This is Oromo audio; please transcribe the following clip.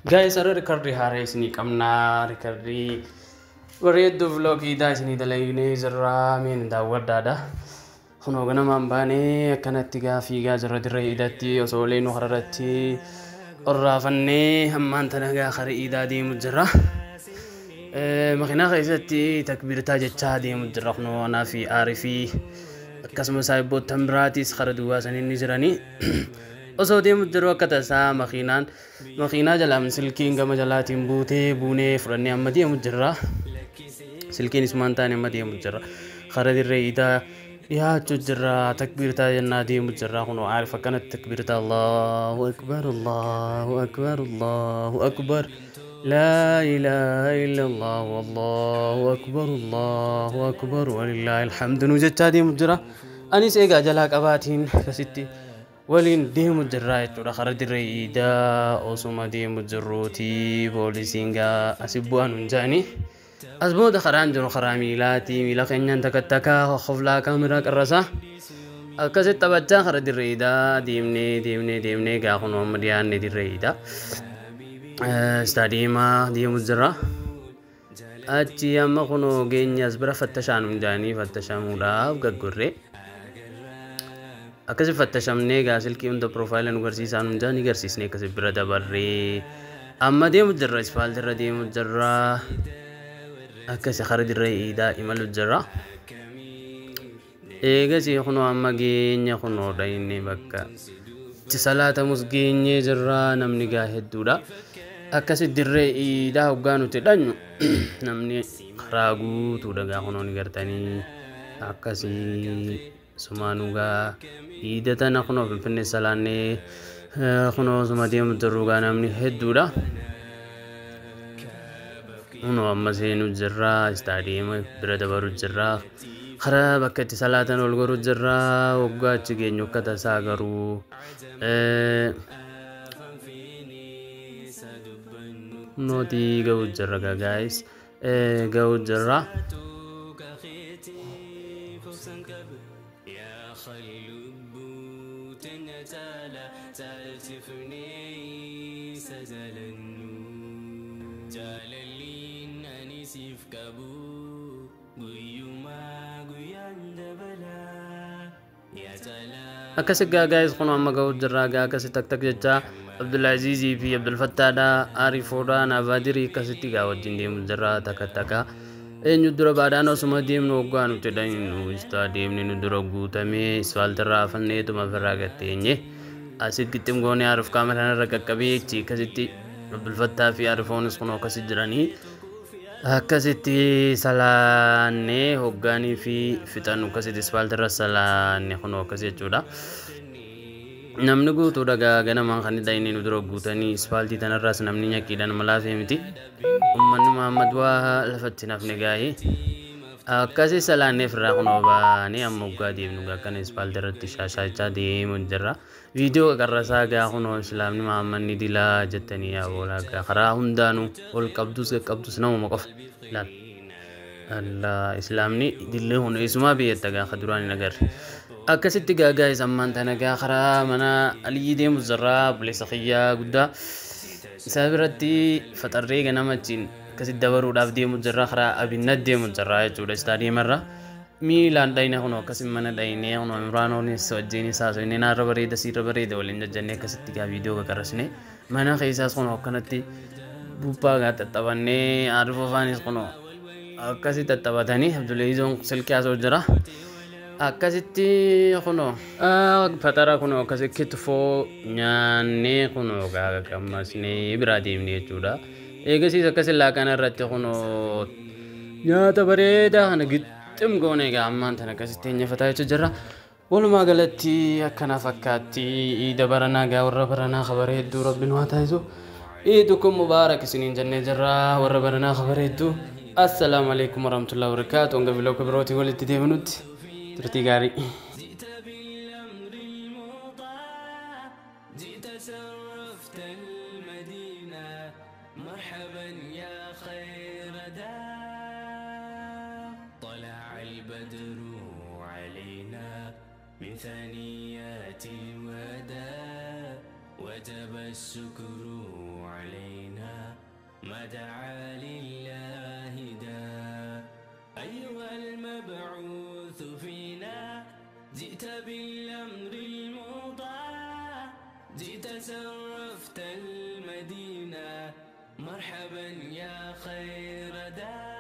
Guys, har'a rikardii haaraa isinii qabnaa. Rikardii bareedduu vlogii idaa isinii dalagnee jirraa meen daawwadhaadha. Kunoo ganamaan baanee akkanatti gaa fiigaa jirra dirree idaatti osoo leenuu kararratti orraafannee hammaan tana gaa kara idaa deemu jirra. Makiinaa keessatti takbiirtaa jechaa deemu jirra kunoo anaa fi aarii fi akkasumas saayibboottan biraatis kara duwwaa saniin ni jiranii. Osoo deemu jiru akka tasaa makiinaan makiinaa jalaan silkiin gama jalaatiin buutee buunee fudhannee amma deemu jirra. Silkiin isumaan taane amma deemu jirra. Kara dirree idaa dhiyaachuu jirra. Takbiirtaa jennaa deemu jirra. Kunoo aarif akkanatti takbiirtaa Allahu akbar Allahu akbar Allahu akbar. لا إله إلا الله والله أكبر الله أكبر ولله الحمد نجتا ديم جرا أنيس إيجا جلا قباتين كستي waliin deemu jirraa jechuudha. Kara dirree iidaa osuma deemu jirruuti poolisiin gaa asi bu'an hin jedhani. As booda karaan jiru karaa miilaati. Miila keenyaan takka takka kofflaa kaameraa qarrasa. Akkasitti taphachaa kara dirree iidaa deemnee deemnee deemnee gaa kun amma dhiyaanne dirree iidaa. Istaadiyeemaa deemu jirra. Achi amma kunoo geenya as bira fattashaan hin jedhanii fattashamuudhaaf gaggorree. Akkasi fattashamnee gaa silkii hunda piroofaayila nu garsiisaa nu jaan garsiisnee akkasi bira dabarree amma deemu jirra ispaaltirra deemu jirra akkasi kara dirree iidaa imalu jirra. Eegasii kunoo amma geenya kunoo dhayinne bakka itti salaatamus geenyee jirra namni gaa hedduudha. Akkasi dirree iidaa hoggaa nuti dhanyu namni karaa guutuudha gaa kunoo ni gartanii akkasii. Sumaanuu gaa iida tana kunoo Finfinnee salaannee kunoo suma deemu jirru gaa namni hedduudha. Kunoo amma seenuu jirra istaadiyeema bira dabaru jirra karaa bakka itti salaatan ol goru jirra waggaa achi geenyu akka tasaa garuu nootii ga'u jirra gaa gaayis ga'u jirra. Akkasi gaa gaayis kun amma ga'u jirra gaa akkasi tak tak jechaa Abdulazizii fi Abdulfattaadha Arifoodha Naavaadirii akkasitti gaa wajjin deemu jirra takka takka. Eenyu dura baadhaan osuma deemnu hoggaa nuti dhaynu istaadiyeemni nu dura guutamee isfaaltirraa afanneetuma ofirraa gatteenye asitti gixxim goonee Arif kaameraan irra qaqqabee achi akkasitti Abdulfattaa fi Arifoonis kun akkasi jiranii akkasitti salaannee hoggaanii fi fixannu akkasitti isfaaltirra salaanne kun akkas jechuudha. Namni guutuu dhagaa ganamaan kan dhayne nu dura guutanii ispaaltii tanarraas namni nyaqqiidhaan malaafee miti. Uummanni Muhammad waa lafatti nafne gaa'ee akkasi salaannee firraa kunoo baanee amma hoggaa deemnu gaa akkana ispaaltii irratti shaashaachaa deemu jirra. Viidiyoo qarrasaa gaa kunoo islaamni Muhammad ni dilaa jettanii yaa boolaa gaa karaa hundaanuu ol qabdus qaqqabdus namuma qofa laal. Allah islaamni dillee kun eessumaa biyyatti gaa ka duraan hin agarre. Akkasitti gaa gaa'is ammaan tana gaa karaa mana Aliyyi deemu jirraa obboleessa kiyyaa guddaa isaa biratti faxarree ganama achiin akkasitti dabaruudhaaf deemu jirra karaa Abinnat deemu jirra jechuudha istaadiyeemarra. Miilaan dhayne kunoo akkasi mana dhayne kunoo Imraanoonis wajjin isaa soinee naarra bareeda siirra bareeda waliin jajjannee akkasitti gaa viidiyoo qaqqarrasne mana keessaas kunoo akkanatti buuphaa gaa tattaphannee Arifoo faanis kunoo akkasi tattaphatanii Abduleezoon silkii haasa'u jira. Akkasitti kunoo fatara kunoo akkasi kitfoo nyaannee kunoo gaa qammasnee biraa deemne jechuudha. Eegasiis akkasi laaqana irratti kunoo nyaata bareedaa kana gixxim goone egaa ammaan tana akkasitti eenyeffataa jechuu jirra. Walumaa galatti akkana fakkaatti iida baranaa gaa warra baranaa kabareedduu rabbi nu haa taasisu. Iidukum mubaarak isiniin jennee jirra warra baranaa kabareedduu. Assalaamu alaikum warahmatullahi wabarakaatu. Hanga vlog birootii walitti deebinutti turtii gaarii. جئت بالأمر المطاع جئت شرفت المدينة مرحبا يا خير دار طلع البدر علينا من ثنيات الوداع وجب الشكر علينا. ما دعا لله دا. أيها المبعوث فينا، جئت بالأمر المطاع، جئت شرفت المدينة، مرحبا يا خير دا.